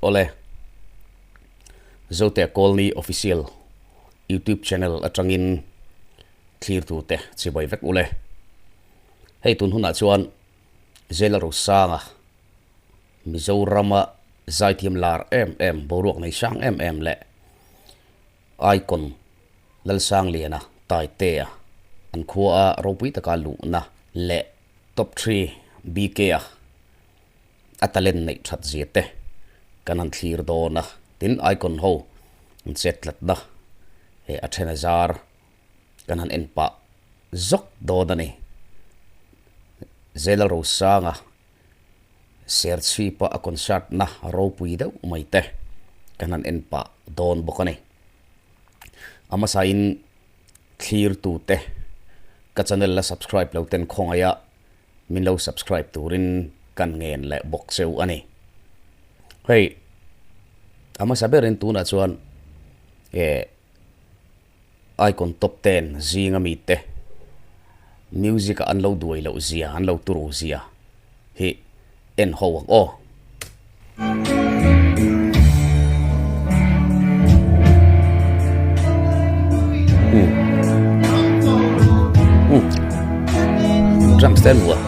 Awle, Zote Colney Official YouTube channel atangin thlirtute chibai vek ule. Hei tun hunah chuan Zela Rosanga Mizorama zaithiam lar em em, boruak nei sang em em leh Icon Lalsangliana Taitea an khua a ropui taka luhna leh Top 3 BK-a a talent neih that zia te kan han thlir dawn a, tin Icon ho an chet tlatna he a then a zar kan han en pah zawk dawn a ni. Zela Rosanga Serchhipa a concert na ropui deuh mai te kan han en pah dawn bawk a ni. A hmasain thlir tute ka channel la subscribe lo ten khawngaih a min lo subscribe turin kan ngen leh bawk cheu a ni. Hei a hmasa berin tunah chuan eh Icon top ten zinga mite music ah an lo duai loh zia an lo turu zia hi en ho ang aw. Drums te an hmu a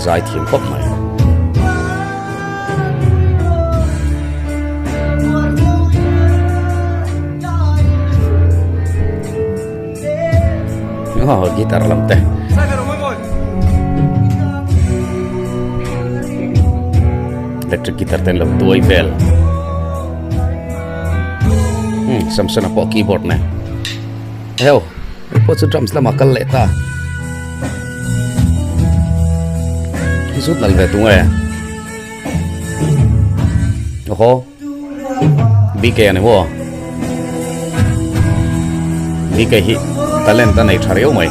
zai thiam khawp mai. Oh, guitar lam te. Electric guitar ten lo tuai vel. Samson a pawh keyboard ne. Heo, pawh chu drums lamah kal leh ta. Zut lal ve tung e. Oho. BK ani maw? BK hi talent a nei tha riau mai.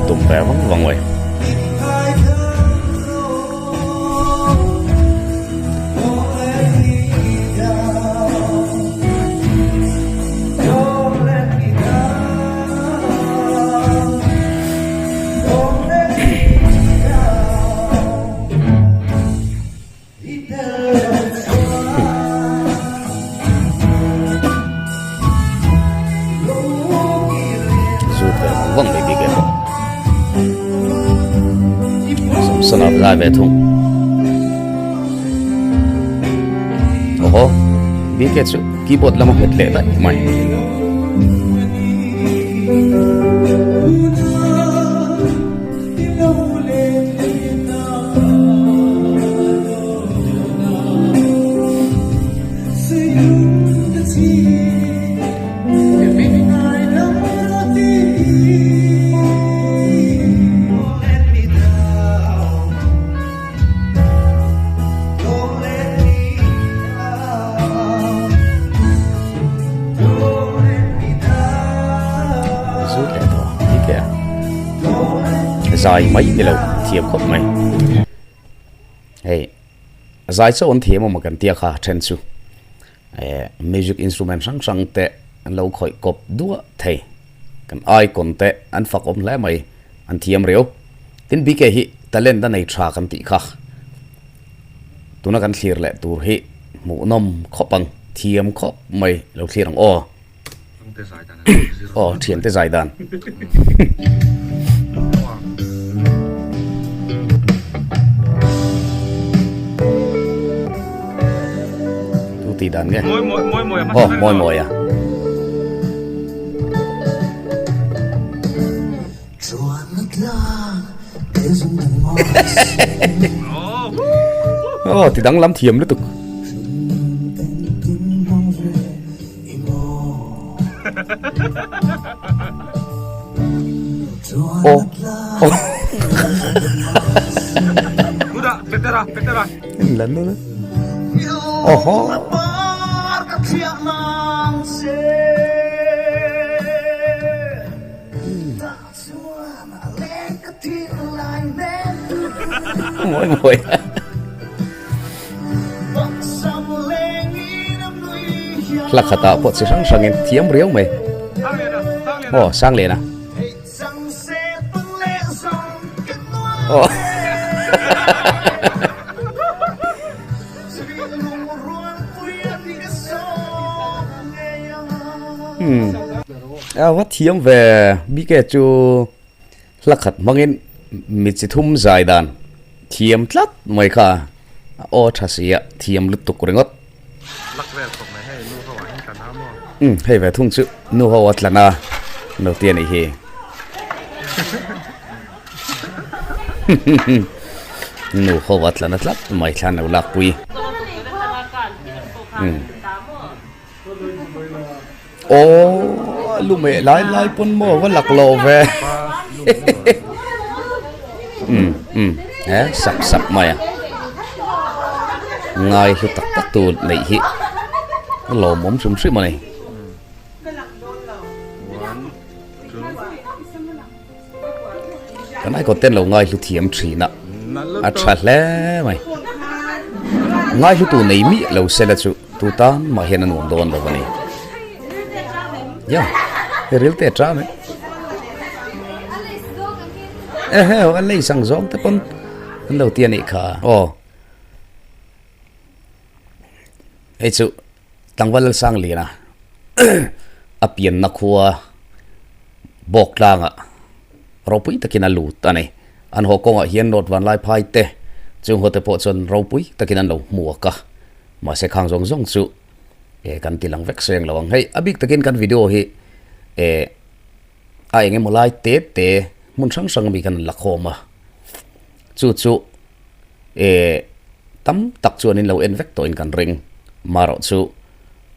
Tum ve vang vang mai. Zut ve vang vang mai bik e pawh. Samsona lai ve thung. Oho, bike chu keyboard lama hmet leh daih mai. Zai mai ni lo thiam khawp mai hei zai chauh an thiam awm a kan tia kha then chu eh music instrument hrang hrang te an lo khawih kawp duah thei kan icon te an fak awm hle mai an thiam riau tin BK hi talent a nei tha kan tih kha tuna kan thlir leh tur hi hmuhnawm khawp ang thiam khawp mai lo thlir ang aw. Aw thiante zai dan. Tu ti dan nge? Aw mawi mawi a. Aw ti danglam thiam lutuk. Aw aw Awhaw. Mawi mawi. Hla khatah pawh chi hrang hrangin thiam riau mai. Aw Sangliana. Aw. Hmm. A va thiam ve bike chu hla khat hmangin mi chi thum zai dan thiam tlat mai kha a aw tha si a thiam lutuk ringawt. Lak vel khawp mai hei nu ho ah hian tlan a maw? Umm hei ve thung chu nu ho a tlan a no ti a nih hi. Nu ho a tlan a tlat mai thlan lo lak pui. Umm. Aw lu meh lai lai pawn maw va lak loh ve umm umm he sap sap mai a ngai hlu tak tak tur neih hi a lawmawm hrim hrim a ni. Kan ai content lo ngai hlu thiam thin a a tha hle mai ngai hlu tu nei miah lo sela chu tu tan mah hian a nuam dawn lo a ni ya he ril te a mai ehe a lei sang zawng te pawn an lo ti a nih kha aw hei chu Tlangval Lalsangliana a pianna khua bawk tlangah ropui takin a lut a ni. An haw kawngah hian North Vanlaiphai te chung haw te pawh chuan ropui takin an lo hmuak a, mahse khang zawng zawng chu eh kan ti lang vek seng lo ang. Hei a bik takin kan video hi eh a eng emaw lai te te hmun hrang hrang ami khan an la khawm a, chu chu eh tam tak chuan in lo en vek tawhin kan ring. Marawh chu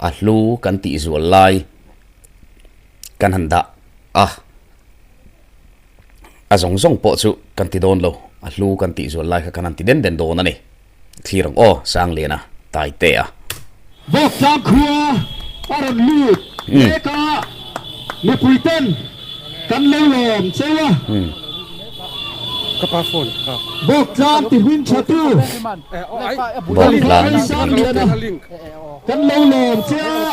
a hlu kan tih zual lai kan han dah a, a zawng zawng pawh chu kan ti dawn lo, a hlu kan tih zual lai kha kan han ti den den dawn a ni. Thlir ang aw, Sangliana, Taitea. Bawktlang khua a rawn lut mek a, mipui ten kan lo lawm cheu a. Bawktlang ti hming tha tu Kalihai Sangliana kan lo lawm che a.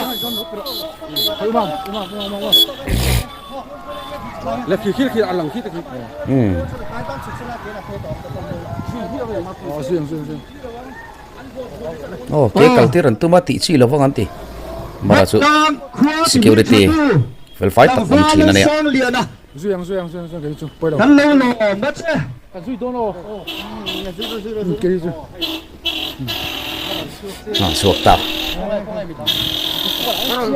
Aw ke kal tir an tum a tih chi lo vang an ti mara chu security fel fai tak awm thin a nia. Hna chhuak ta.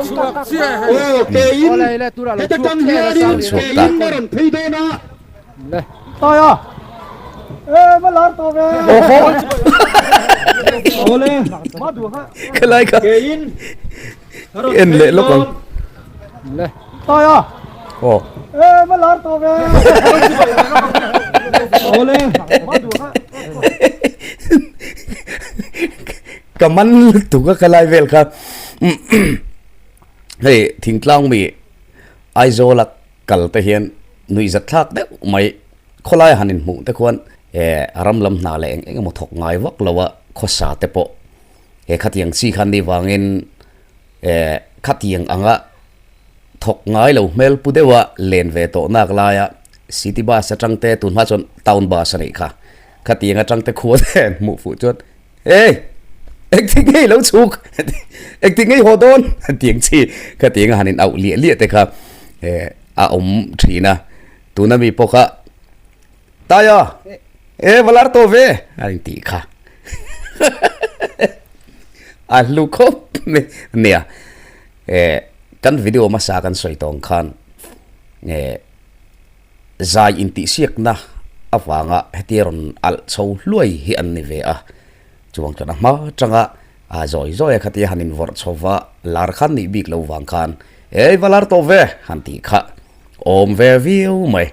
Chhuak ta. Khelai kha en leh lawk ang. Aw. Ka man lutuk a khelai vel kha. Hei thingtlang mi Aizawl a kal te hian nuihzat thlak deuh mai khawlai han inhmuh te khuan eh ram lam hna leh eng eng emaw thawk ngai vak lo a khawsa te pawh he khatiang chi khan ni vangin eh khatiang anga thawk ngai lo hmel pu deuh a len ve tawh nak laia city bus atang te tun hma chuan town bus a nih kha khatiang atang te khua te an hmuh fuh chuan Hey! Engtin nge i lo chhuk? Engtin nge i haw dawn? Tiang chi khatiang a han in auh liah liah te kha eh a awm thin a. Tuna mi pawh kha Taia! Eh va lar tawh ve! A in tih kha. A hlu khawp mai nia. Eh kan video hmasa kan sawi tawng khan eh. Zai intihsiakna avanga hetia rawn alh chho hluai hi an ni ve a. Chuvang chuan a hma atanga a zawi zawi a khatia han invawrh chho va, lar khan nih bik lo vang khan Ei va lar tawh ve han tih kha awm ve viau mai.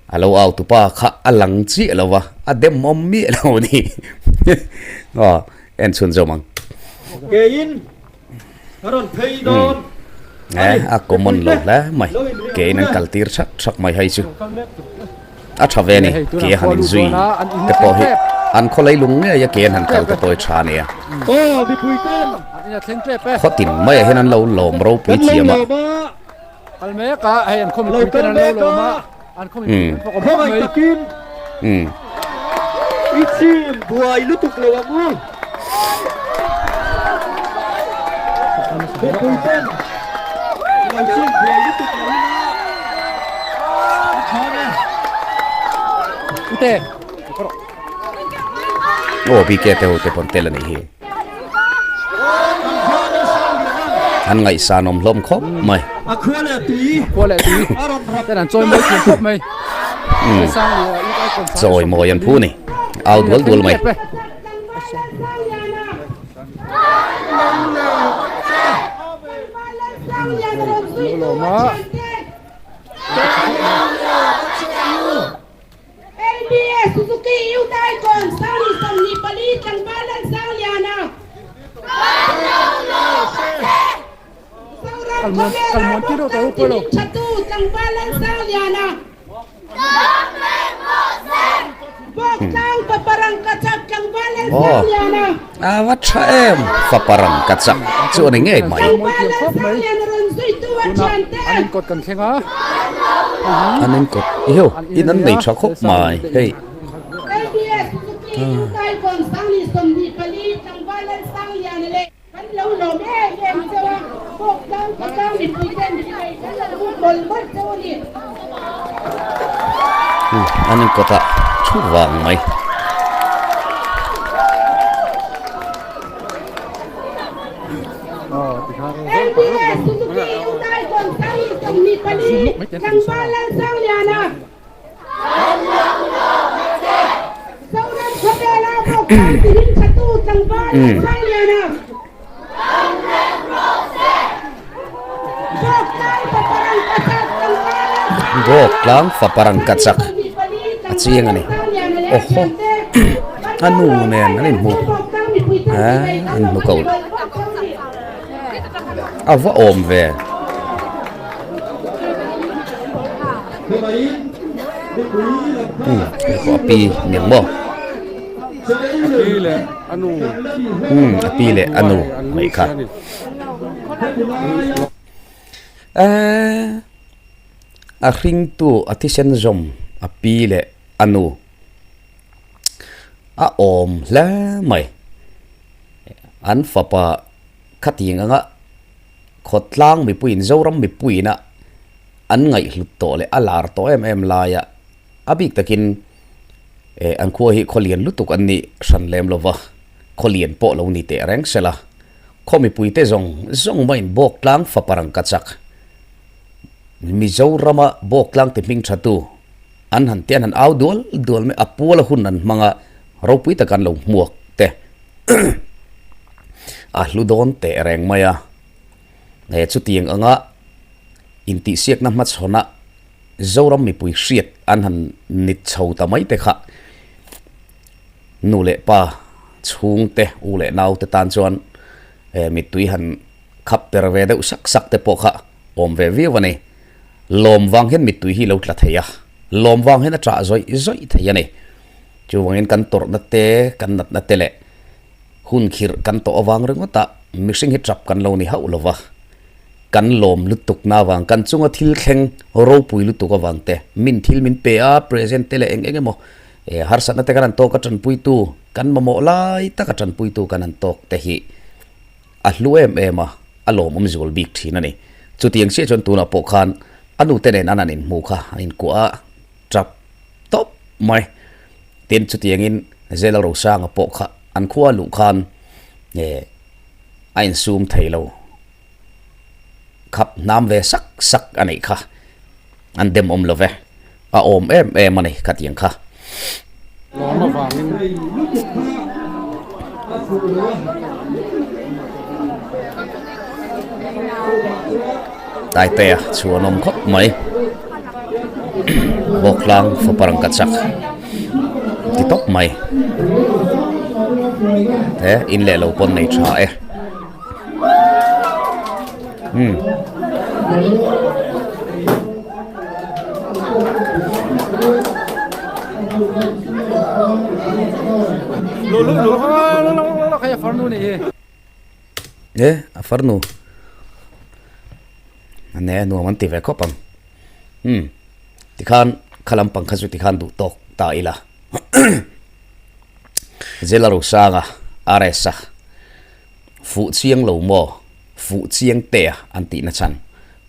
A lo au tupa kha a lang chiah lo va, a dem awm miah lo a ni. Aw en chhun zawm ang. Keiin a rawn phei dawn a ni. A common lo hle mai. Keiin an kal tir thak thak mai hei chu. A tha ve a ni. Ke han inzui te pawh hi an khaw leilung ngei a ke an han kal te pawh hi tha a nia. Khaw tin maiah hian an lo lawm ropui thiam a. Kal mek a, hei an khaw mipui ten an lo lawm a, an khaw mipui ten fawk a bawk mai. Umm. I chim buai lutuk lo ang u. Mipui ten lo chim buai lutuk lo ila a tha e. Ute. Aw BK te ho te pawn tel a nih hi. An ngaihsan awm hlawm khawp mai. A khua leh tui. A khua leh tui. Ten an chawi mawi thiam khawp mai. Chawi mawi an phu ni. Au dual dual mai. LBA Suzuki Youth Icon 2024 tlangval Lalsangliana Zoram khawvela bawk tlang tihlim thatu tlangval Lalsangliana Bawk tlang Paparang Kachak tlangval Lalsangliana A va tha em Paparang Kachak chu a ni ngei mai. Tlangval Lalsangliana rawn zuitu a thiante. An inkawt kan thleng a. An inkawt iho in an nei tha khawp mai hei. LBS Suzuki Youth Icon 2024 tlangval Lalsangliana leh kan lo lawm em em cheu a, Bawktlang khawtlang mipui ten hrilhei kan lo buk mawlh mawlh cheu a ni. An inkawt a thu vang mai. LBS Suzuki Youth Icon 2024 tlangval Lalsangliana Zoram khawvela bawkchang tihlim thatu tlangval Lalsangliana Bawktlang faparang ka chak a chiang a ni. Awhaw a nu nen an inhmu a an hmu ko a va awm ve. Hei pawh a pi niang maw? A pi leh a nu mai kha. Eee a hringtu a thisen zawm a pi leh a nu a awm hle mai. An fapa khatiang anga khawtlang mipuiin Zoram mipuiin a an ngaihhlut tawh leh a lar tawh em em laia a bik takin eh an khua hi khaw lian lutuk an nih hran lem lova khaw lian pawh lo ni teh reng sela khaw mipui te zawng zawng maiin Bawktlang faparang ka chak Mizorama Bawktlang ti hming tha tu an han te an han au dual dual mai a puala hun an hmang a ropui taka an lo hmuak te a hlu dawn teh reng mai a eh chutiang anga intihsiakna hmachhawnah Zoram mipui hriat an han nit chho ta mai te kha nu leh pa chhungte u leh naute tan chuan eh mittui han khap per ve deuh sak sak te pawh kha awm ve viau a ni. Lawm vang hian mittui hi lo tla thei a, lawm vang hian a ṭah zawih zawih thei a ni. Chuvangin kan tawrhna te, kan natna te leh hun khirh kan tawh avang ringawt a mihring hi ṭap kan lo ni hauh lo va. Kan lawm lutuk na avang, kan chunga thil thleng ropui lutuk avang te, min thil min pe a, present te leh eng eng emaw eh harsatna te kan han tawk a tanpuitu, kan mamawh lai taka tanpuitu kan han tawk te hi a hlu em em a, a lawmawm zual bik thin a ni. Chutiang chiah chuan tunah pawh khan a nute nen an han inhmu kha an inkuah a, tap tawp mai. Tin, chutiangin Zela Rosanga pawh kha an khua luh khan eh a insum thei lo. Khap hnam ve sak sak a neih kha an dem awm lo ve. A awm em em a ni khatiang kha. Lawm avangin. Taitea chuan awm khawp mai. Bawktlang fapa rang ka chak ti tawp mai. He in leh lo pawn nei tha e. Umm. E a farnu a ne nuam an ti ve khawp ang umm tikhan kha lampang kha chu tikhan duh tawk ta ila Zela Rosanga RS a fuh chiang lo maw fuh chiang te a an tih na chhan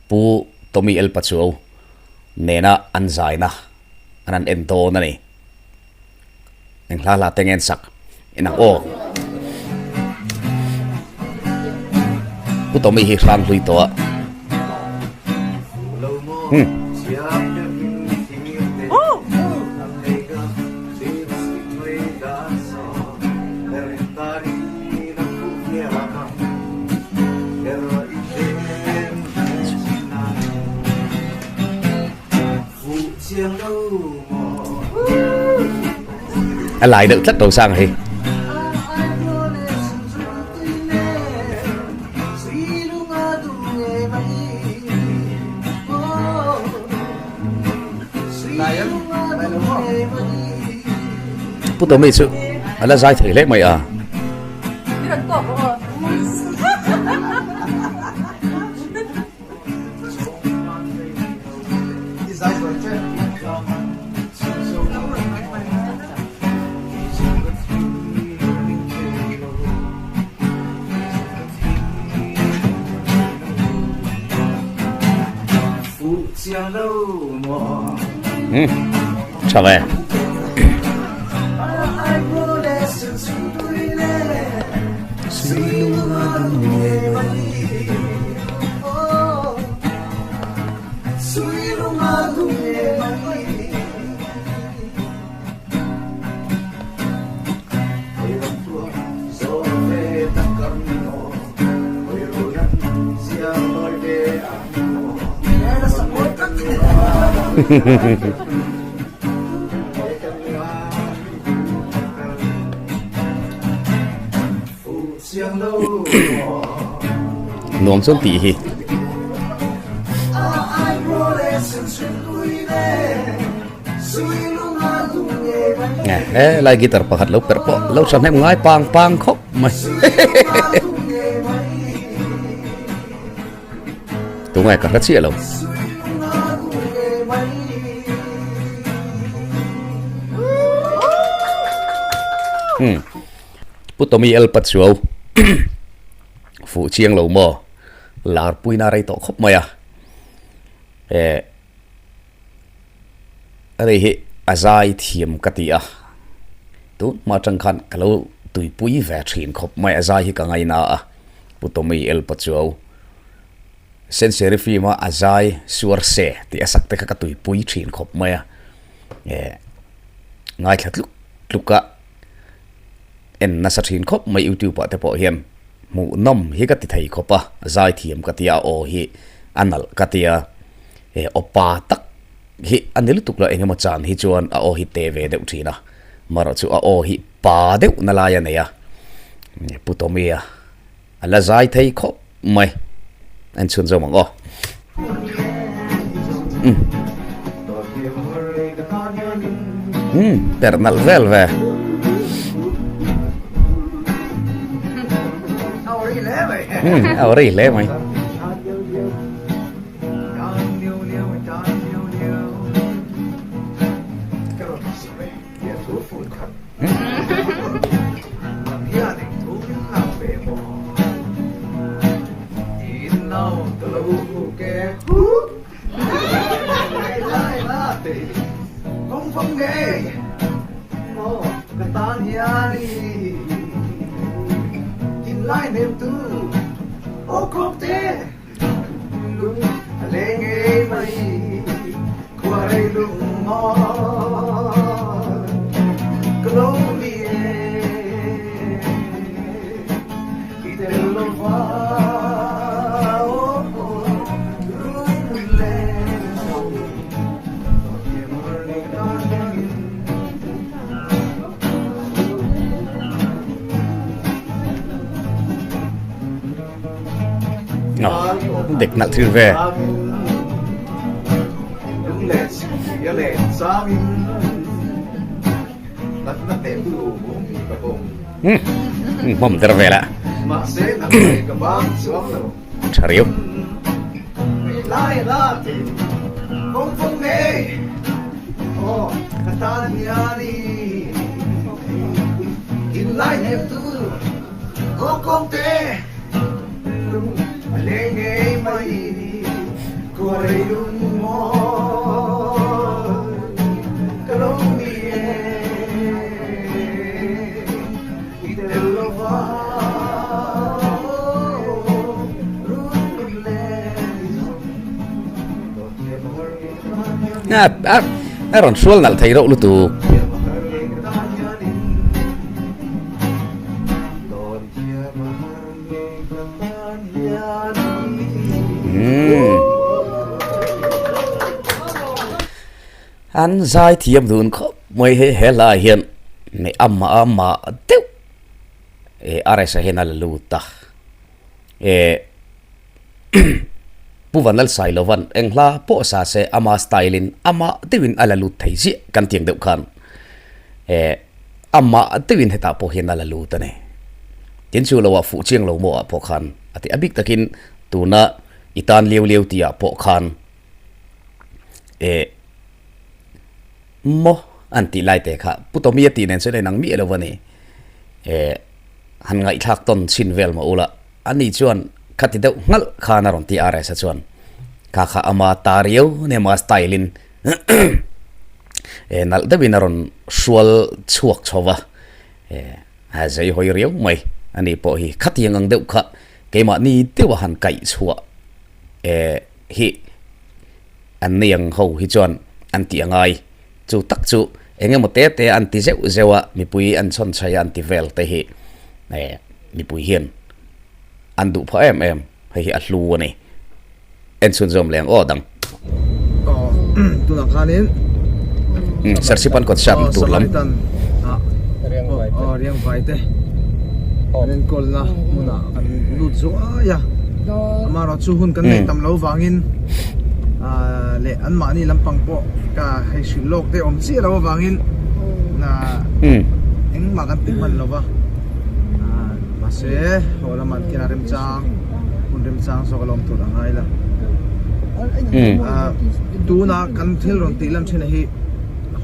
Pu Tommy El Pachuau nena an zaina an han en dawn a ni. Eng hla hla te nge an sak en ang aw. Pu Tommy hi hrang hlui tawh a. Hmm. A lai deuh tlat lo sang hi. Pu Tommy chu a la zai thei hle mai a. Tha ve. Nuam chuan tih hi. He lai guitar pakhat lo perh pawh lo thahnem ngai pang pang khawp mai. Tungai ka hre chiah lo. Hmm. Pu Tommy El Pachuau fuh chiang lo maw lar puina rei tawh khawp mai a. Eh a nei hi a zai thiam ka ti a tun hma atang khan ka lo tuipui ve thin khawp mai a zai hi ka ngaina a Pu Tommy El Pachuau Sensiari film a a zai suar se tih a sak te kha ka tuipui thin khawp mai a eh ngaithla tluk tluk a en nasa thin khawp mai youtube ah te pawh hian hmuhnawm hi ka ti thei khawp a zai thiam ka ti a aw hi a nalh ka ti a he aw pa tak hi a ni lutuk lo eng emaw chan hi chuan a aw hi te ve deuh thin a marawh chu a aw hi pa deuh na lai a nei a Pu Tommy a a la zai thei khawp mai en chhun zawm ang aw. Hmm, per nalh vel ve. Hmm, a ri hle mai. Dek nalh thil ve. Hmawm der vel a. Tha riau. A rawn hrual nalh thei reuh lutuk. An zai thiam dun khawp mai hei he hla ah hian hmeh amah amah deuh eh RS ah hian a la lut a eh Pu Vanlalsailova'n eng hla pawh sa se ama style in amah deuhin a la lut thei ziah kan tiang deuh khan eh amah deuhin hetah pawh hian a la lut a ni. Tin chu lo ah fuh chiang lo maw ah pawh khan a ti a bik takin tuna i tan liau liau tih ah pawh khan eh maw an tih lai te kha Pu Tommy a tih nen chuan a inang miah lo a ni. Eh han ngaihthlak tawn chhin vel mah ula ani chuan khati deuh nghalh khan a rawn ti a RS-a chuan kha kha ama ta riau nia ama style in eh nalh deuhin a rawn hrual chhuak chho va eh a zei hawi riau mai ani pawh hi khatiang ang deuh kha keimahni deuha han kaih chhuah eh hi an nei ang ho hi chuan an tih a ngai chu tak chu eng emaw te te an ti zeuh zeuh a mipui an chhawn chhaih a an ti vel te hi eh mipui hian an duh phah em em hei hi a hlu a ni en chhun zawm leh ang aw dang. Aw tunah khanin Serchhip an concert na tur lam. Aw riangvai te an enkawlna hmunah kan lut zuai a amaherawhchu hun kan nei tam lo vangin leh anmahni lampang pawh ka hei hrilh lawk te awm chiah lo avangin engmah kan ti hman lo va mahse haw lamah an kena remchang hun remchang zawk a lawm tur a ngai la tuna kan thil rawn tih lan thin a hi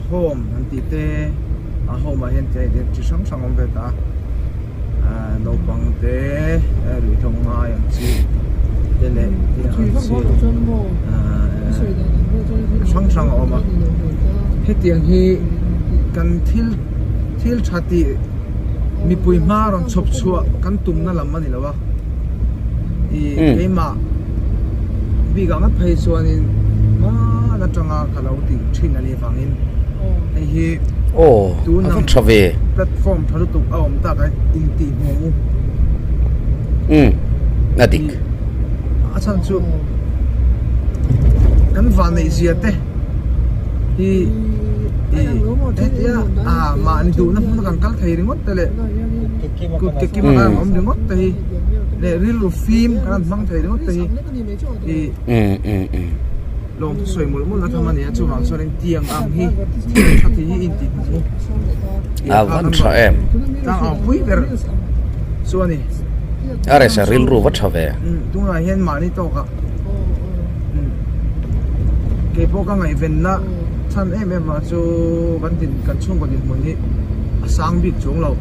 home an tih te a home ah hian chi hrang hrang a awm ve ta a naupang te ruihhlo ngai ang chi te leh tiang ang chi hrang hrang a awm a hetiang hi kan thil thil tha tih mipui hma rawn chhawp chhuah kan tumna lam a ni lo a ih keimah bik ang phei chuanin hman atanga ka lo tih thin a nih vangin hei hi tun ang platform tha lutuk a awm tak a intih hmuh u a dik a chhan chu kan van neih zia te hi hetia a mahni duhna hmun a kan kal thei ringawt te leh kut ke kima kan awm ringawt te hi leh rilru fim kan han hmang thei ringawt te hi ih lawmthu sawi mawlh mawlh na tham a ni a chuvang chuanin tiang ang hi thil tha thei hi intih hmuh u a van tha em tlang ang pui ber chu a ni a resa rilru va tha ve tunah hian mahni tawkah keipawh ka ngaihvenna chhan em em a chu kan din kan chhungkaw dinhmun hi a sang bik chung lo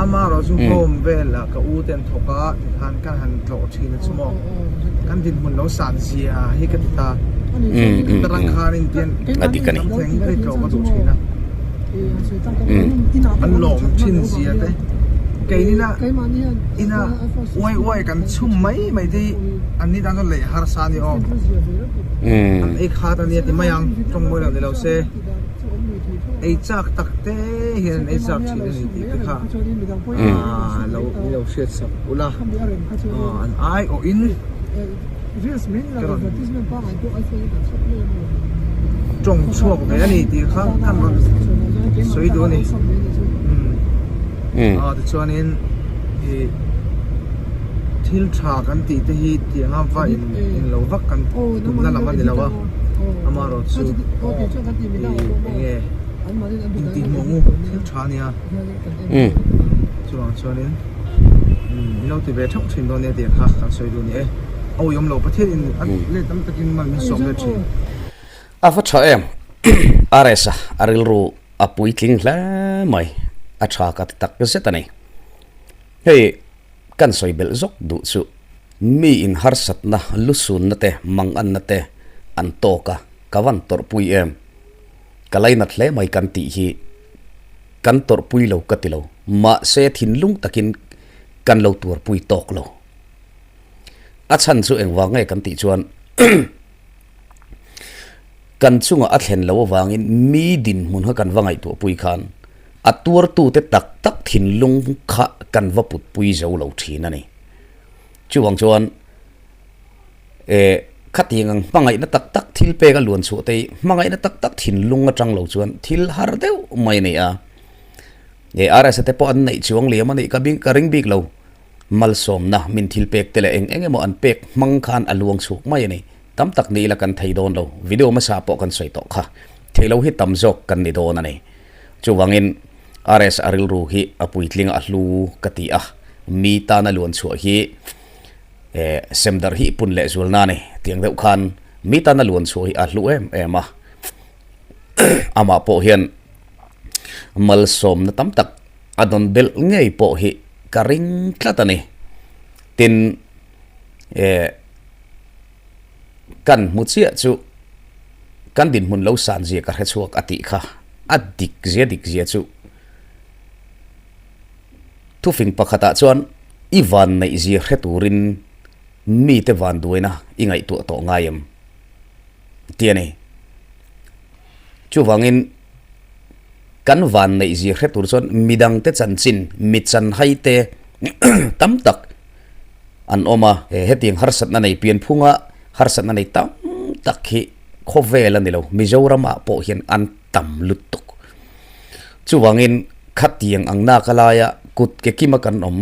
amaherawh chu home velah ka u te an thawk a tikhan kan han tlawh thin a chu maw kan dinhmun lo san zia hi ka ti ta tarang khanin tian tam thleng phei tlawh ka duh thin a an lawm thin zia te. Keini na ina uai uai kan chhum mai mai te hi an ni tan chuan lei harsa a ni aw. An ei khat a nia ti mai ang tawng mawi lo ni lo se ei chak tak te hian an ei chak thin a ni tih te kha lo lo hriat sak ula an ai awh in ka rawn tawng chhuak ve a ni tih kha kan rawn sawi duh a ni aw tichuanin ih thil tha kan tih te hi tiang a va in in lo vak kan tumna lam a ni lo a amaherawh chu ih eng nge intihhmuh ngu thil tha a nia chuvang chuanin min lo ti ve theuh thin dawn nia tih kha kan sawi duh a ni e a uiawm lo Pathian in a let tam takin mal min sawm let thin. A va tha em RS a a rilru a puitling hle mai a tha ka ti tak zet a ni hei kan sawi belh zawk duh chu mi in harsatna lusunna te manganna te an tawk a ka van tawrhpui em ka lainat hle mai kan tih hi Kan tawrhpui lo ka ti lo, mahse thinlung takin kan lo tuarpui tawk lo. A chhan chu engvang nge kan tih chuan kan chungah a thlen lo avangin mi dinhmun kha kan va ngaihtuahpui khan a tuartute tak tak thinlung kha kan va putpui zo lo thin a ni. Chuvang chuan. Eh, khatiang ang hmangaihna tak tak thil pek a luan chhuah te hi hmangaihna tak tak thinlung atang lo chuan thil har deuh mai a ni a. Eh, RSA te pawh an neih chuang liam a nih ka bing ka ring bik lo. Malsawmna min thil pek te leh eng eng emaw an pek hmang khan a luang chhuak mai a ni. Tam tak ni ila kan thei dawn lo. Video hmasa pawh kan sawi tawh kha. Thei lo hi tam zawk kan ni dawn a ni. Chuvangin RSA rilru hi a puitling a hlu ka ti a. Mi tana luan chhuah hi Eh, sem darh hi pun leh zual na ni. Tiang deuh khan mi tana luan chhuah hi a hlu em em a. Amah pawh hian malsawmna tam tak a dawn belh ngei pawh hi ka ring tlat a ni. Tin, eh, kan hmu chiah chu kan dinhmun lo san zia ka hre chhuak a tih kha a dik zia dik zia chu Thufing pakhatah chuan i van neih zia hre turin mite van duaina i ngaihtuah tawh ngai em? ti a ni. Chuvangin kan van neih zia hre tur chuan midangte chanchin, mi chanhai te tam tak an awm a. Hetiang harsatna nei pianphunga harsatna nei tam tak hi khawvel a ni lo, Mizoramah pawh hian an tam lutuk. Chuvangin khatiang ang nak a laia kut ke kima kan awm,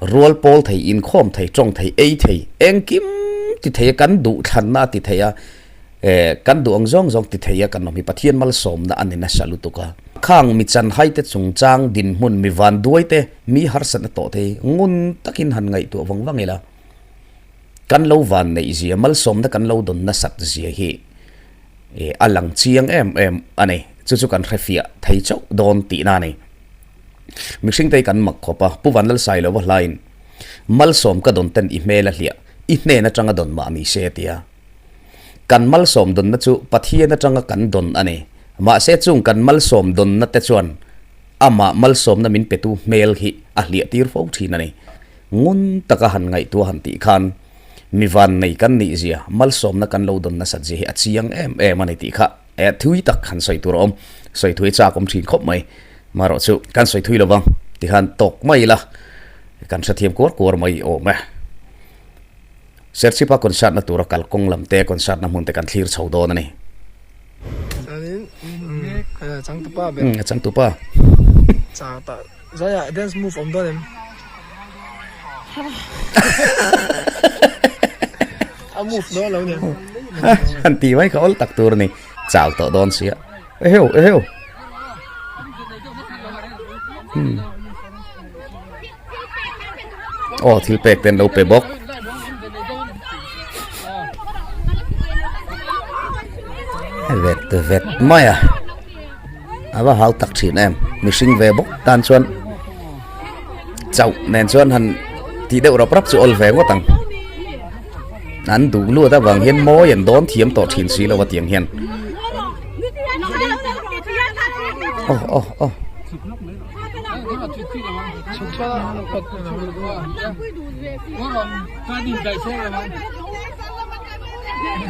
rual pawl thei, inkhawm thei, tawng thei, ei thei, engkim ti thei a kan duh thlanna a ti thei a, eh kan duh ang zawng zawng ti thei a kan awm hi Pathian malsawmna a ni nasa lutuk a. Khang mi chanhai te chungchang dinhmun mi vanduai te, mi harsatna tawh te hi ngun takin han ngaihtuah vang vang ila, kan lo van neih zia, malsawmna kan lo dawn nasat zia hi Eh, a lang chiang em em a ni. Chu chu kan hrefiah thei chauh dawn tihna a ni. Mihring te hi kan mak khawp a, Pu Vanlalsai lova hlain Malsawm ka dawn ten i hmel a hliah, i hnen atanga dawn mah ni se a ti a. Kan malsawm dawnna chu Pathian atanga kan dawn a ni. Mahse chung kan malsawm dawnna te chuan amah malsawmna min petu hmel hi a hliah tir fo thin a ni. Ngun taka han ngaihtuah han tih khan Mi van nei kan nih zia, malsawmna kan lo dawn nasat zia hi a chiang em em a ni tih kha eh thui tak han sawi tur a awm. Sawi thui chak awm thin khawp mai. Marawh chu kan sawi thui lovang ti khan tawk mai ila kan hrethiam kuar kuar mai awm e. Serchhipa concert na tura kalkawng lam te concert na hmun te kan thlir chho dawn a ni. Chuanin changtupa ber. Changtupa. Changta. Zaiah dance move awm dawn em? A move dawn lo nia. Han ti mai kha awl tak tur a ni. Chau tawh dawn sia. Eheu eheu. Hmm. Aw thil pek ten lo pe bawk. Vet vet mai a. A va hau tak thin em mihring ve bawk tan chuan chauh nen chuan han tih deuh rap rap chu awl ve ngawt ang an duh luat avang hian mawi an dawn thiam tawh thin si lo a tiang hian aw aw aw.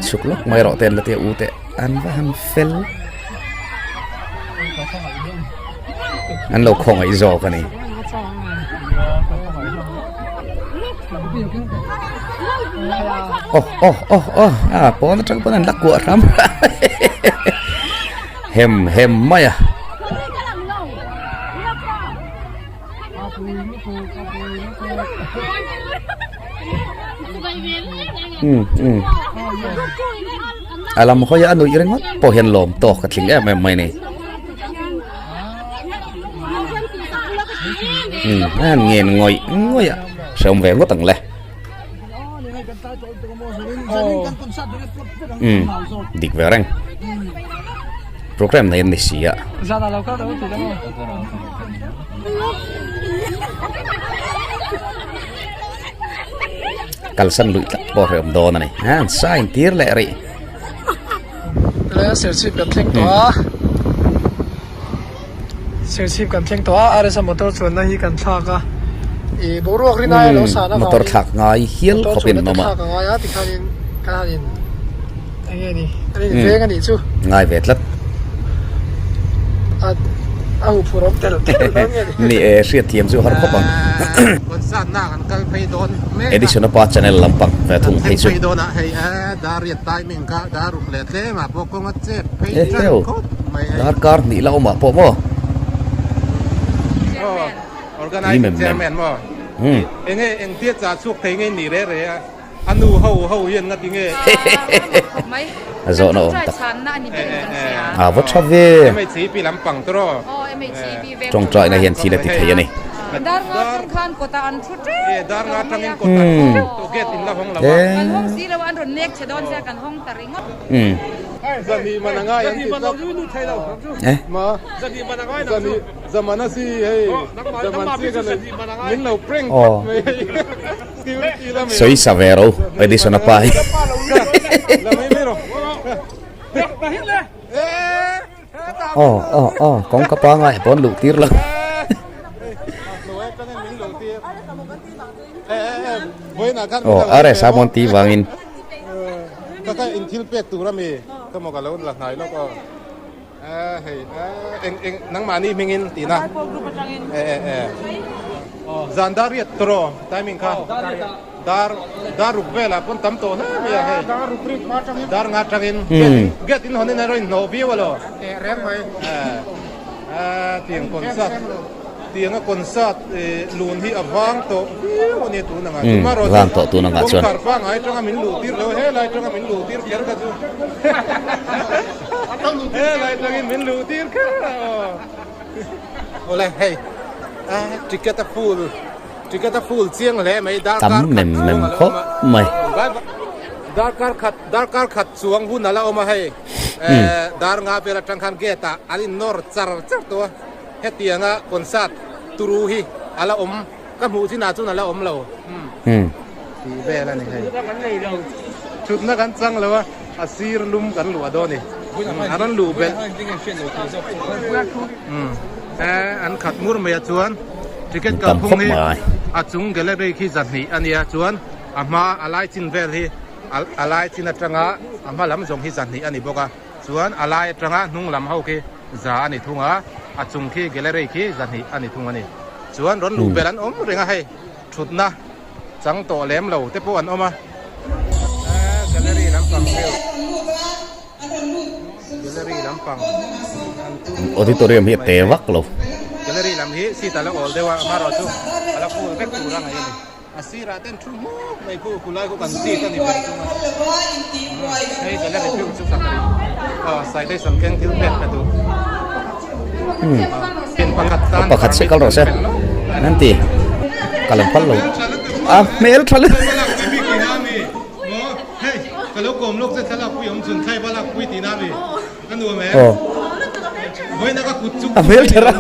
Chhuk lawk mai rawh te an la tia u te an va han fel an lo khawngaih zawk a ni. Oh oh oh oh a pawn atang pawn an la kuah hram hem hem mai a. Um um a lam hawi a nuih ringawt pawh hian lawm tawk a tling em em mai a ni um a han ngen ngawih ngawih a hrehawm ve ngawt ang le um dik ve reng program nei an ni si a. Kalsan luih tlat pawh hrehawm dawn a ni. A an sign tir leh rih. Tlai serchhip kan thleng tawh a serchhip kan thleng tawh a RSA motor chuanna hi kan thlak a ih boruak rin aia lo san avangin motor thlak ngai hial khawpin an awm a motor chuanna te thlak a ngai a tikhanin kan han in eng nge ni kan in veng a nih chu ngai ve tlat a a huphurh awm tel tel dawn nge ni ni e hriat thiam chu har khawp ang concert na kan kal phei dawn mek a Edison a pa channel lampang ve thung phei chu phei dawn ah hei a dar riat timing kha dar ruk leh tlem ah pawh kawng a chep phei tan khawp mai hei darkar hnih la awm ah pawh maw aw organizing chairman maw enge engtia chah chhuak thei nge ni re re a. A nu ho ho hian nga tinge? A zawhna awm tak. A va tha ve. MHCP lampang te rawh. Tawngtaina hian thil a ti thei a ni. Umm. Eh. Aw. Sawi sa ve ro Edison a pa hi. Aw aw aw kawngka pangai pawn luh tir lo. Aw RS a mawn tih vangin. Vang tawh tun angah chuan. Helai tangin min luh tir kher a aw. Awle hei ticket a full ticket a full chiang hle mai darkar Tam khat mem mem chuang a la khawp awm a. mai. Darkar khat darkar khat chuang hun a la awm a hei dar nga vel atang khan gate ah an in nawr char char tawh a hetianga concert turu hi a la awm ka hmuh chinah chuan a la awm lo tih vel a ni hei thutna kan chang lo a a sir lum kan luah dawn a ni an rawn luh belh an khat ngur mai a chuan ticket kalphung hi a chung gallery khi zahnih a nia chuan a hma a lai chin vel hi a lai chin atanga a hma lam zawng hi zahnih a ni bawk a chuan a lai atanga hnung lam ho khi za a ni thung a a chung khi gallery khi zahnih a ni thung a ni chuan rawn luh belh an awm reng a hei thutna chang tawh lem lo te pawh an awm a gallery lampang view gallery lampang an tum Auditorium hi a te vak lo. Gallery lam hi seat a la awl deuh a amaherawh chu a la full vek tur a ngaih a ni. A sirah ten thu hmuk mai khu khulai khu kan seat a ni ber chung a hei gallery view chu ka hre aw citation keng thil pek ka duh pin pakhat tan pakhat se kal rawh se an ti ka lo phal lo a hmel tha lutuk aw a hmel tha ra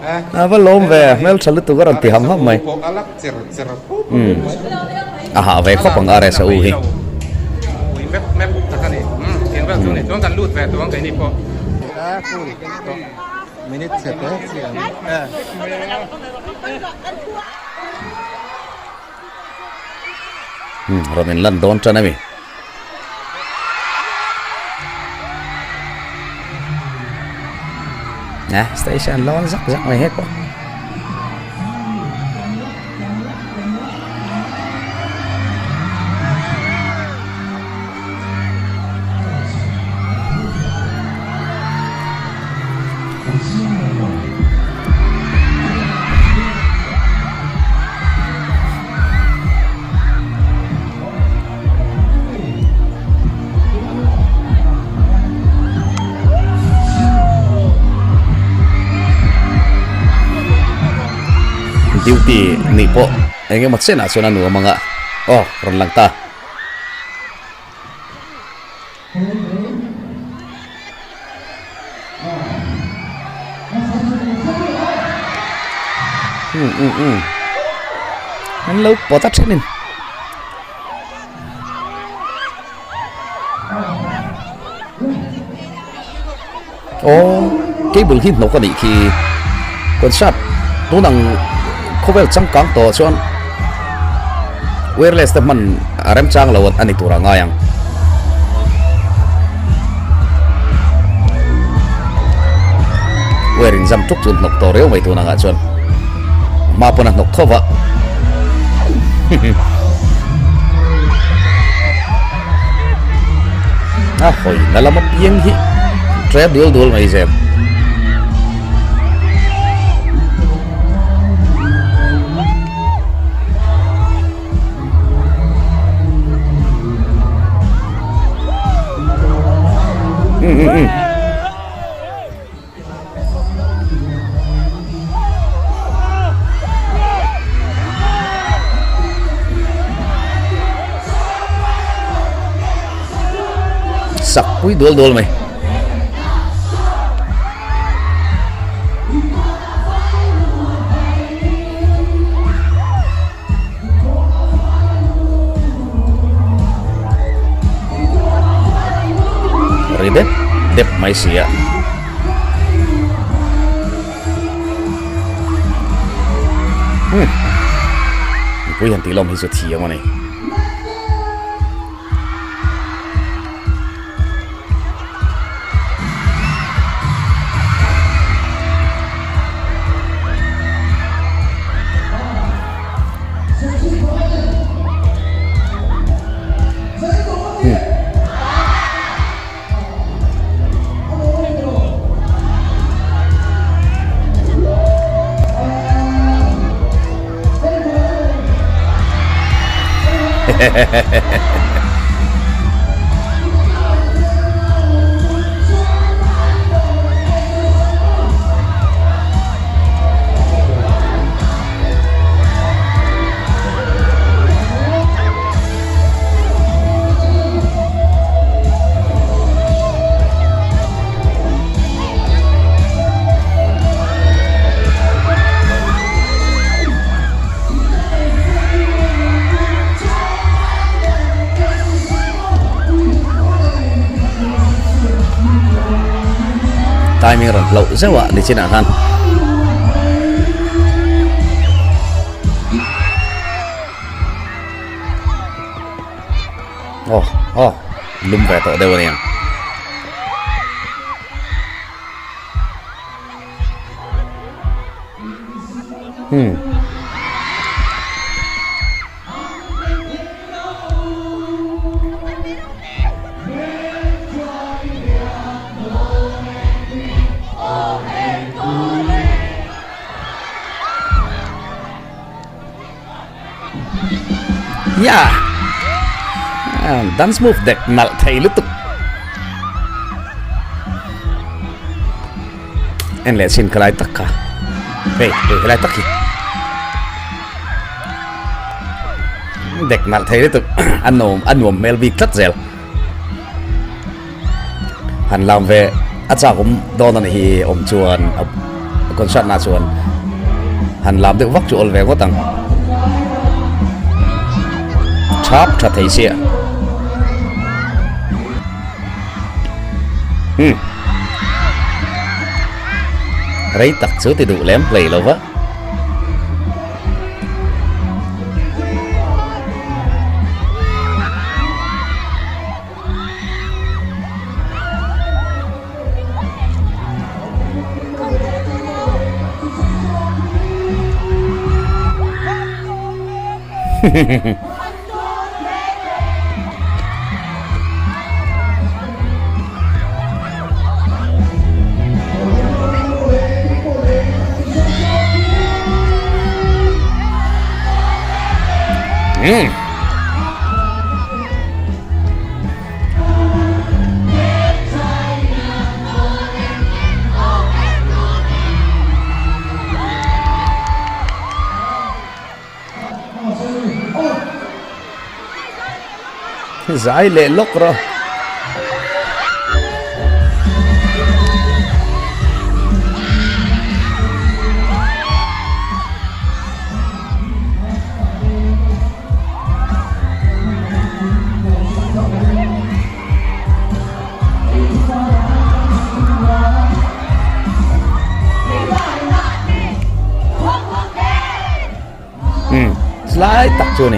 A va lawm ve, hmeltha lutuk a rawn ti ham ham mai. Umm a hah ve khawp ang RSA u hi. Minute chhe te chi ang e. Hmm, rawn in lan dawn tan ami. Nè, station lawn zak zak mai hek pawh. Duty nih pawh eng emaw chenah chuan a nuam ang a, aw rawn lang ta. Um um um an lo pawt a thenin aw cable hi hnawk a nih khi concert tun ang khawvel changkang tawh chuan wireless te hman a remchang lo a ni tur a ngai ang. Wire in zam tuk chu hnawk tawh reu mai tun angah chuan hma pawn a hnawk tho va. A hawi na lama piang hi tre dul dul mai zel. Sak pui dual dual mai. Ri dep dep mai si a. Hmm. Mipui han tih lawm hi chu thiam a ni. Timing rawn hlauh zeuh a nichinah khan. Aw aw lum ve tawh deuh a nia. Hmm. Yeah. Dance move dek nalh thei lutuk. En leh chin ka lai tak kha. Hei, hei helai tak hi. Dek nalh thei lutuk. A nuam, a nuam hmel bik tlat zel. Han lam ve a chak awm dawn a ni hi awm chuan a concert na chuan han lam deuh vak chu awl ve ngawt ang. Thap tha thei sia. Hmm. Rei tak chu ti duh lem hlei lo va. Mm. Zai leh lawk rawh. Ừ, lai tak chu ni.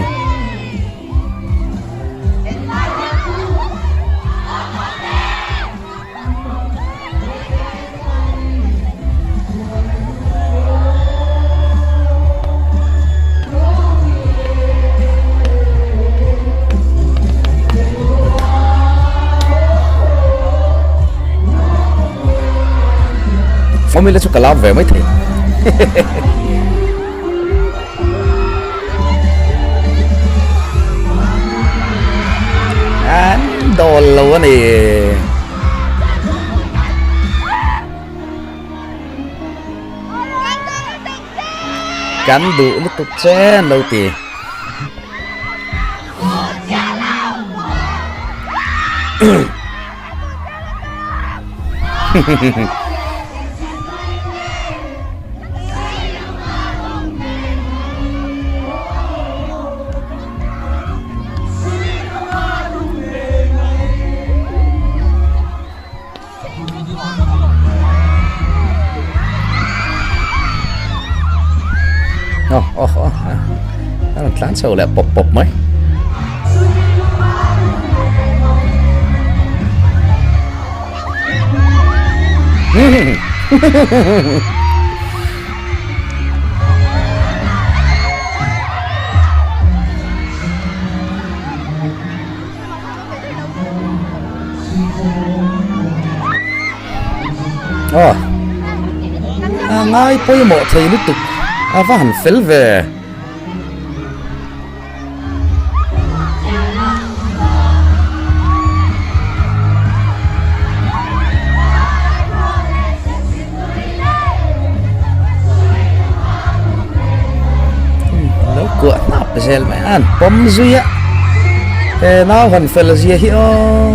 Formula chu ka lam ve mai thei. An dawl lo a ni. Kan duh lutuk che an lo ti. Oh, oh, oh. A rawn tlan chho leh pawp pawp mai. Aw a ngai pawimawh thei lutuk a va han fel ve. Lo kuah hnap zel mai a an pawm zui a he nau han fel zia hi aw.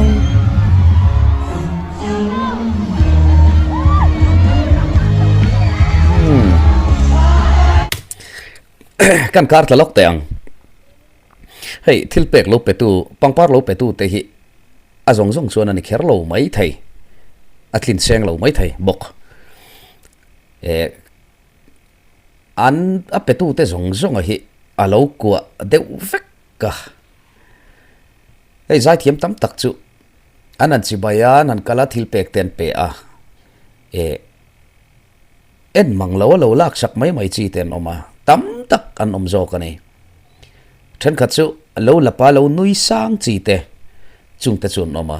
Kan kar tla lawk teh ang. Hei thil pek lo petu pangpar lo petu te hi a zawng zawng chuan a ni kher lo mai thei a tlin seng lo mai thei bawk. Eh an a petu te zawng zawng a hi a lo kuah deuh vek a. Hei zaithiam tam tak chu an han chibai a an han kal a thil pek te an pe a eh En mang lo a lo lak sak mai mai chi te an awm a, tam tak an awm zawk a ni. Thenkhat chu lo lapa lo nui sang chi te chung te chu an awm a,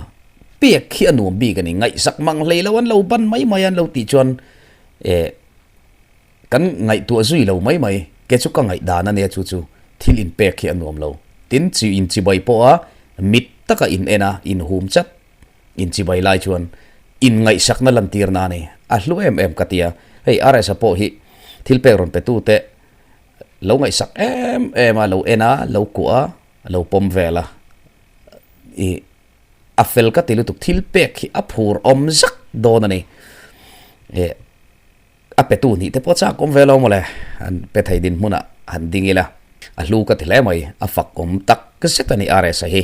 pek hi a nuam bik a ni, ngaihsak mang hlei lo an lo ban mai mai a an lo tih chuan eh kan ngaihtuah zui lo mai mai, ke chu ka ngaihdan a nia chu chu thil inpek hi a nuam lo. Tin, chi inchibai pawh a mit taka in en a, inhum chat. Inchibai lai chuan inngaihsakna lantirna a ni. A hlu em em ka ti a, hei RSa pawh hi thil pek rawn petu te lo ngaihsak em em a, lo en a, lo kuah a, lo pawm vel a, i a fel ka ti lutuk thil pek hi a phur awm zak dawn a ni. E a petu nih te pawh chak awm ve lo mawle, an pe thei dinhmunah han ding ila a hlu ka ti hle mai, a fak awm tak zet a ni RSa hi.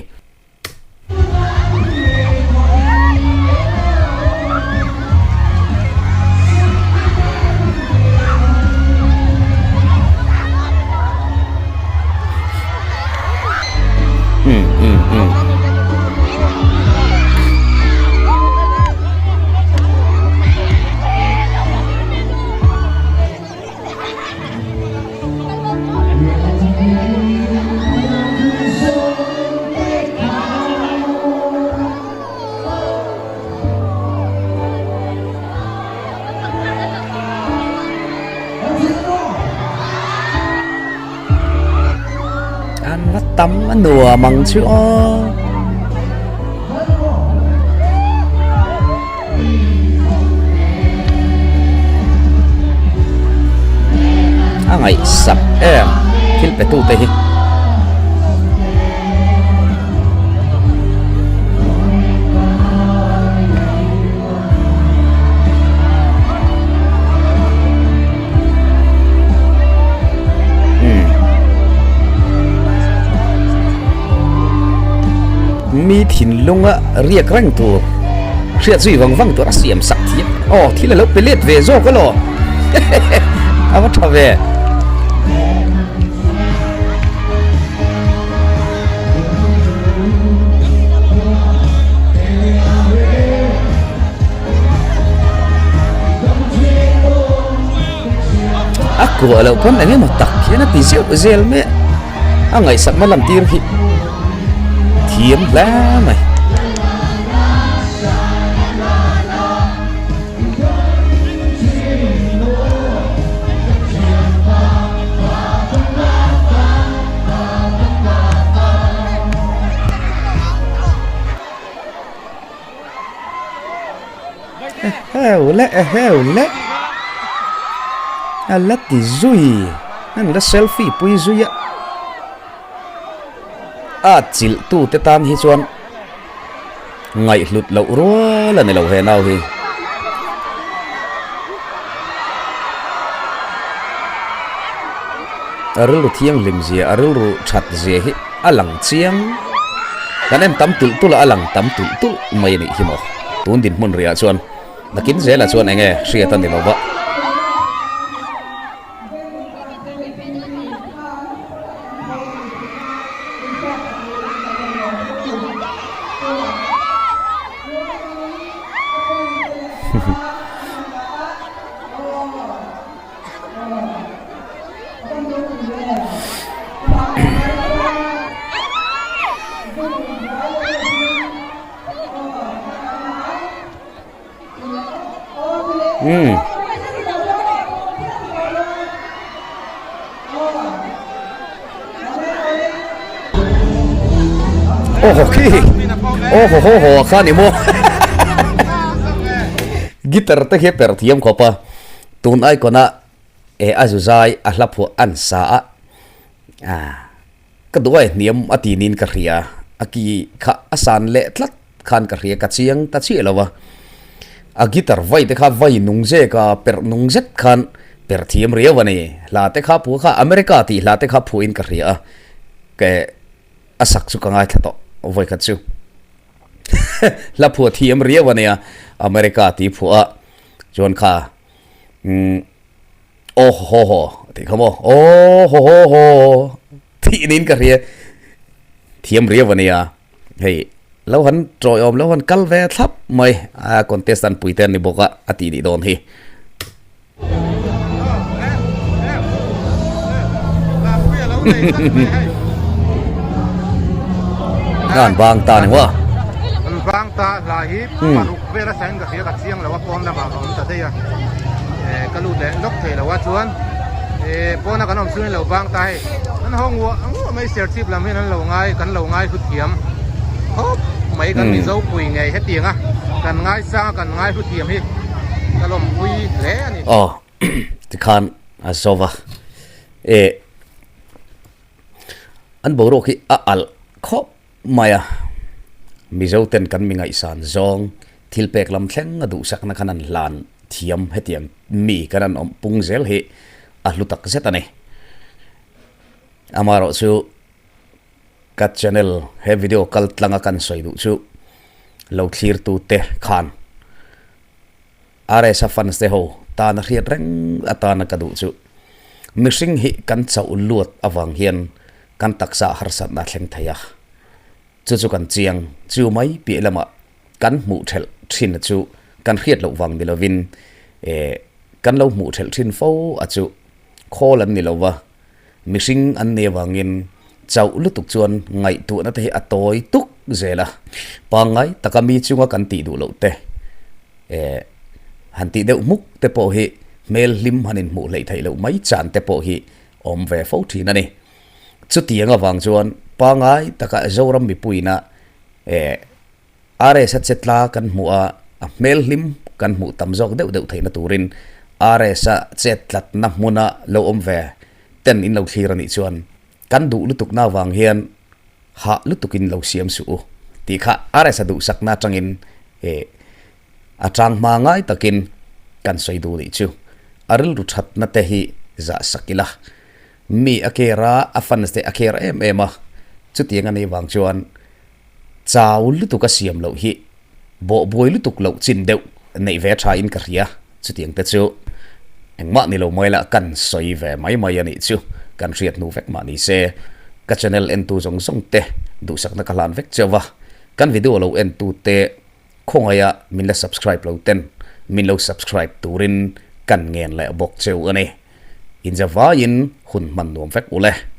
tam a nuam ang chu aw. A ngaihsak em thil pe tute hi. Mi thinlunga riak reng tur hriat zui vang vang tur a siam sak thiam aw thil a lo pe let ve zawk alaw a va tha ve. A kuah loh pawn eng emaw tak hian a ti zeuh zel mai a, a ngaihsakna lan tir hi thiam hle mai. Eheu le eheu le a la ti zui an la selfie pui zui a a chilh tu te tan hi chuan ngaihhlut loh rual a ni lo he nau hi. A rilru thianghlim zia a rilru that zia hi a lang chiang. Kan en tam tulh tulh a, a lang tam tulh tulh mai a nih hi maw. Tun dinhmun rihah chuan nakin zelah chuan eng nge hriat a ni lo va. Umm. Aw haw khi aw haw haw haw kha ni maw guitar te khi a per thiam khawp a tun icon a eh a zu zai a hla phuah an sa a ah Ka duai hniam a ti niin ka hria, a ki kha a san leh tlat khan ka hria, ka chiang ta chiah lo a. A guitar vai te kha vai nung zek a, perh nung zet khan perh thiam riau a ni. Hla te kha phuah kha America tih hla te kha phuahin ka hria a, ke a sak chu ka ngaithla tawh vawi khat chu. Hla phuah thiam riau a nia, America tih phuah a chuan kha umm. Aw haw haw tih kha maw aw haw haw haw thih niin ka hria thiam riau a nia hei lo han tawi awm lo han kal ve thlap mai a contestant pui te an ni bawk a a tih nih dawn hi. An bang ta ni maw? An bang ta hla hi paruk vel a sain ka hria ka chiang lo a pawn lamah ka awm ta daih a. Eh ka lut leh lawk thei lo a chuan eh pawna kan awm chungin lo bang ta hei an ho nguah nguah mai serchhip lam hian an lo ngai kan lo ngai hlu thiam khawp mai kan Mizo pui ngei hetiang a kan ngai sang a kan ngai hlu thiam hi ka lawmpui hle a ni. Aw tikhan a zo va eh an boruak hi a alh khawp mai a Mizo ten kan mi ngaihsan zawng Thil pek lam thleng a duhsakna khan an hlan thiam hetiang mi kan an awm pung zel hi a hlu tak zet a ni. Amaherawh chu ka channel he video kal tlanga kan sawi duh chu lo thlirtu te khan RSa fans te ho tana hriat reng atana ka duh chu mihring hi kan chauh luat avang hian kan taksa harsatna a thleng thei a. Chu chu kan chiang chu mai piah lamah kan hmuh thelh thin a chu kan hriat loh vang ni lovin eh kan lo hmuh thelh thin fo a chu khawl an ni lo va, mihring an ni avangin chauh lutuk chuan ngaihtuahna te hi a tawi tuk zel a. Pangngai taka mi chunga kan tih duh loh te eh han tih deuh hmuk te pawh hi hmel hlim han inhmuh hleih theih loh mai chan te pawh hi awm ve fo thin a ni. Chutiang avang chuan Pangai taka Zoram mipuiina eh RS a chetla kan hmuh a, a hmel hlim kan hmuh tam zawk deuh deuh theihna turin RS a chet tlatna hmuna lo awm ve ten in lo thlir a nih chuan kan duh lutukna avang hian hah lutukin lo siam suh u tih kha RS a duhsakna atangin eh a tang hma ngai takin kan sawi duh nih chu. A rilru thatna te hi zah sak ila. Mi a care a, a fans te a care em em a, chutiang a nih vang chuan Chau lutuk a siam loh hi bawhbuai lutuk loh chin deuh neih ve tha in ka hria. Chutiang te chu engmah ni lo mai lah kan sawi ve mai mai a nih chu kan hriat hnu vek mah ni se. Ka channel entu zawng zawng te duhsakna ka hlan vek chauh a, kan video lo entu te khawngaih a min la subscribe lo ten min lo subscribe turin kan ngen leh bawk cheu a ni. Inzavaiin hun hman nuam vek u le.